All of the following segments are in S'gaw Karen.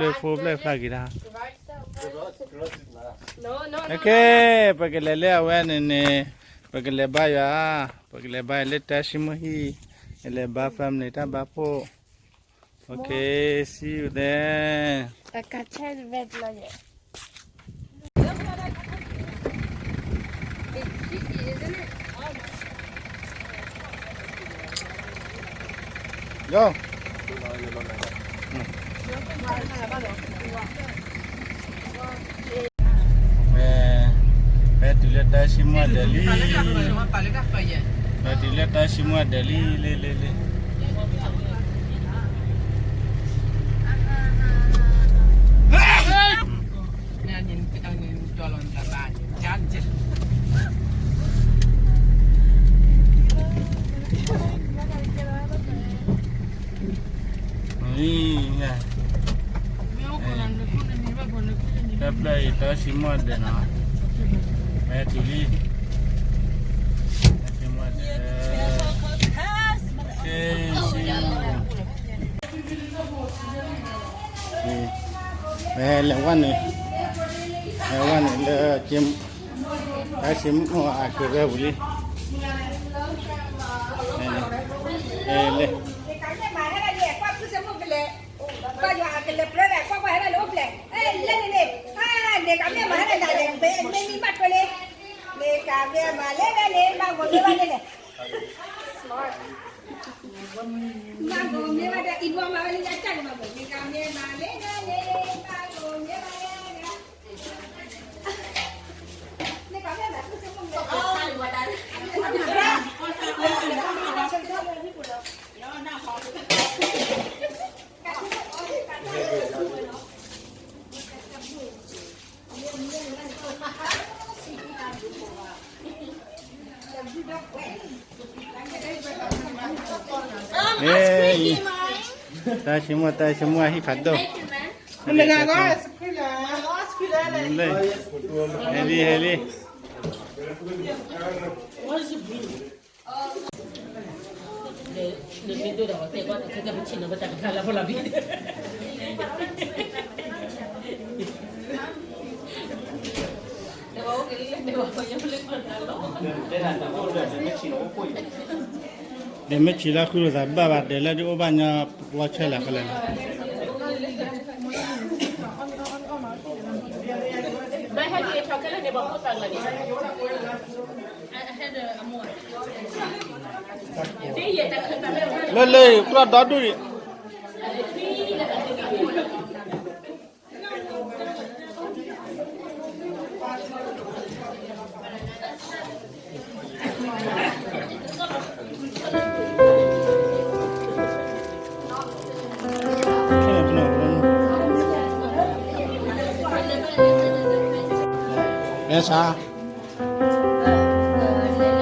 လၢဖိဖျဲၣ်ဖျါက့ၤတၢ်. ပကလဲၤလၢအဝဲန့ၣ်န့ၣ်, ပကလဲၤဘါယွၤ, ပကလဲၤဘါယွၤလၢတၢ်ၡံမိၣ်ဟံၣ်, လဲၤဘါ family တၢ်ဘါဖှိၣ်. Okay, see you there. ပတုၤလၢတၢ်ၡံမိၣ်ဒဲးလံ, ပတုၤလၢတၢ်ၡံမိၣ်ဒဲးလံ, လံ, လံ, လံ. တၢ်ဖျၢၣ်အံၤ တၢ်ၡံမိၣ်ဒဲးနီၤ, မ့ၢ်တုၤလံ, တၢ်ၡံမိၣ်ဒဲး, ကဲ, လဲၤဝဲန့ၣ်, လဲၤဝဲန့ၣ်လၢ တၢ်ၡံမိၣ်အကရၢၢ်ပူၤလံ, လဲၤ, တၢ်ၡံမိၣ်, တၢ်ၡံမိၣ်အဟံၣ်ဖးဒိၣ်, လံ, ဟဲလံ, ဟဲလံ. ဒီးမ့ၢ်ဆံးလၢဃုလိာ်သးဘၣ်ဘၣ် ဒီးလၢဒ်အိၣ်ဘၣ်ညီ ဝီဆဲလၢာ်ခဲလၢာ်လီၤ. လၢလၢ ကြၢး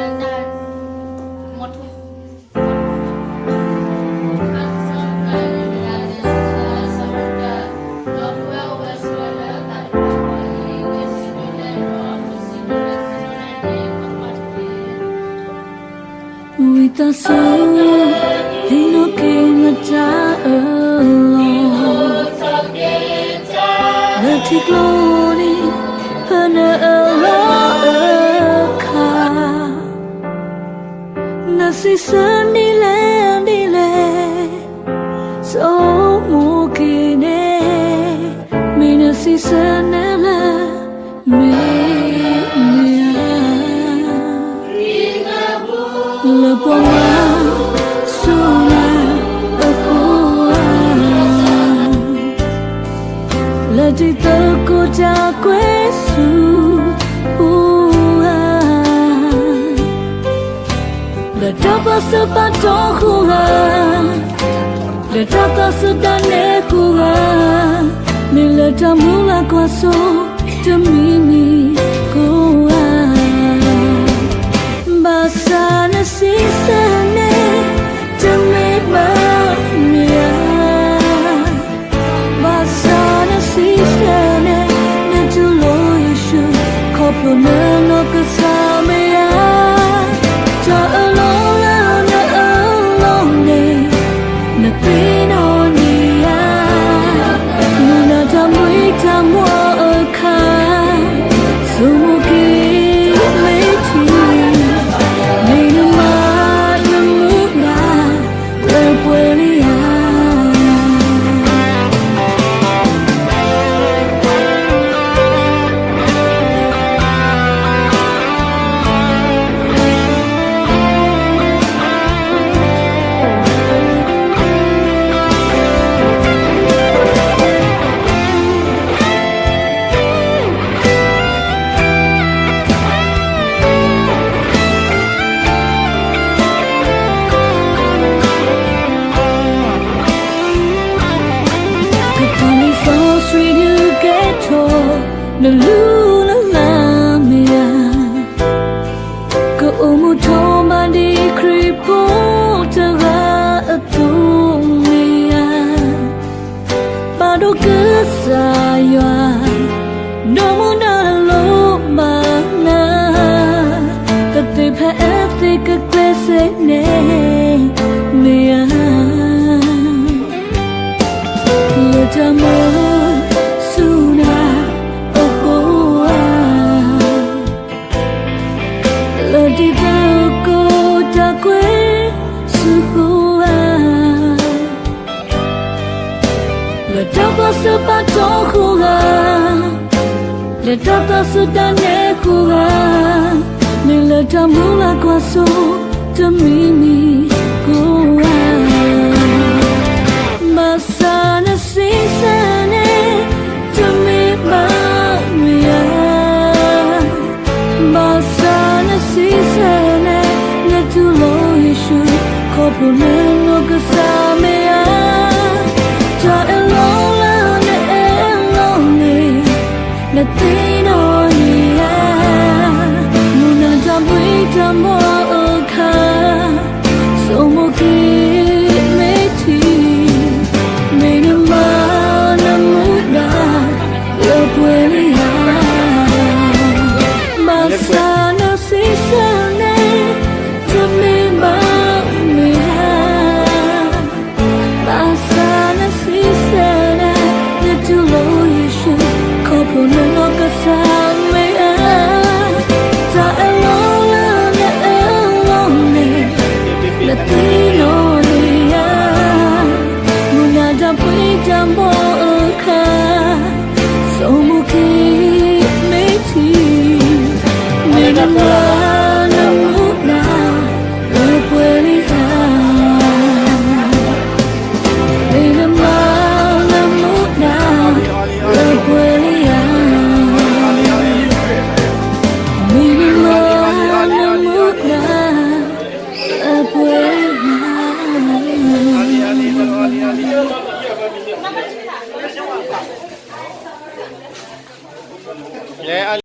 ဒီဒူၣ်အံၤ ကဲဆါ ဝံသးစူၤ သ့ၣ်နီၣ်က့ၤနတၢ်အၢၣ်လီၤ လၢထံကျိန့ၣ် ဖဲနအၢၣ်လီၤအခါ နစံးဆၢန့ၣ်လဲၣ်ဒ်လဲၣ် ဆိကမိၣ်က့ၤန့ၣ် မ့ၢ်နစံးဆၢန့ၣ်လၢ မ့ၢ်မ့ၢ်ဧါ လၢပှၤမၤစိၤလၢအဃိဧါ လၢဒ်သိးကိးတၢ်ကွဲးဆူအပူၤဧါ လၢတၢ်ပာ်စၢၤပာ်တီၢ်အဃိဧါ လၢတၢ်သးစူၤတၢ်နဲအဃိဧါ မ့ၢ်လၢတၢ်မုၢ်လၢ်ကွၢ်စိတမံၤမံၤအဃိဧါ ဘၣ်ဆၣ်နစံးဆၢန့ၣ် တမ့ၢ်ဘၣ်မ့ၢ်ဧါ ဘၣ်ဆၣ်နစံးဆၢန့ၣ် နတူၢ်လိာ်ယ့ၣ်ၡူး ခီဖျိနနီၢ်ကစၢ်မ့ၢ်ဧါ တၢ်အၢၣ်လီၤလၢနအၢၣ်လီၤန့ၣ် နသ့ၣ်နီၣ်န့ၢ်ဧါ မုၢ် တၢ်အဲၣ်လီၤလၢနအဲၣ်လီၤန့ၣ် မ့ၢ်နမၤနမူဒါ လၢပှဲၤလံဧါ. Katolik Song Street ကဲထီၣ် နလူနလၢ်မ့ၢ်ဧါ. ကအိၣ်မူထီၣ်ဘၣ်ဒ်ခရံာ်ဖိတဂၤအသိးမ့ၢ်ဧါ. ဘၣ်ဒိကစၢ်ယွၤ ဒီးမူဒါတလိၣ်ဘၣ်နၤ, ကသ့ၣ်ဖးအသ့ၣ်ကကျဲးစၢးန့ၣ်မ့ၢ်ဧါ. လၢတၢ်မၢဆူၣ်နၤအဃိဧါ, လၢတံၤသကိးတၢ်ကွဲဆူဃိဧါ, လၢတၢ်ပာ်စၢၤပာ်တီၢ်ဃိဧါ, လၢတၢ်သးစူၤတၢ်နဲဃိဧါ, မ့ၢ်လၢတၢ်မုၢ်လၢ်ကွၢ်စိတမံၤမံၤဃိဧါ. ဘၣ်ဆၣ်နစံးဆၢန့ၣ် တမ့ၢ်ဘၣ်မ့ၢ်ဧါ. ဘၣ်ဆၣ်နစံးဆၢန့ၣ် နတူၢ်လိာ်ယ့ၣ်ၡူး ခီဖျိနနီၢ်ကစၢ်မ့ၢ်ဧါ. တၢ်အဲၣ်လီၤလၢနအဲၣ်လီၤန့ၣ် နသ့ၣ်နီၣ်န့ၣ်ဧါ. မူဒါတၢ်ဘှံးတၢ်ဘှီၣ်အခါ ဆိမိၣ်က့ၤမ့ၢ်ထံ မ့ၢ်နမၤနမူဒါ လၢပှဲၤလံဧါ. ဘၣ်ဆၣ်နစံးဆၢန့ၣ် တမ့ၢ်ဘၣ်မ့ၢ်ဧါ. ဘၣ်ဆၣ်နစံးဆၢန့ၣ် နတူၢ်လိာ်ယ့ၣ်ၡူး ခီဖျိနနီၢ်ကစၢ်မ့ၢ်ဧါ. တၢ်အဲၣ်လီၤလၢနအဲၣ်လီၤန့ၣ် နသ့ၣ်နီၣ်န့ၣ်ဧါ. မူဒါတၢ်ဘှံးတၢ်ဘှီၣ်အခါ ဆိမိၣ်က့ၤမ့ၢ်ထံ မ့ၢ်နမၤနမူဒါ လၢပှဲၤလံဧါ. မ့ၢ်နမၤနမူဒါ လၢပှဲၤလံဧါ. မ့ၢ်နမၤနမူဒါ လၢပှဲၤလံဧါ. ယဲ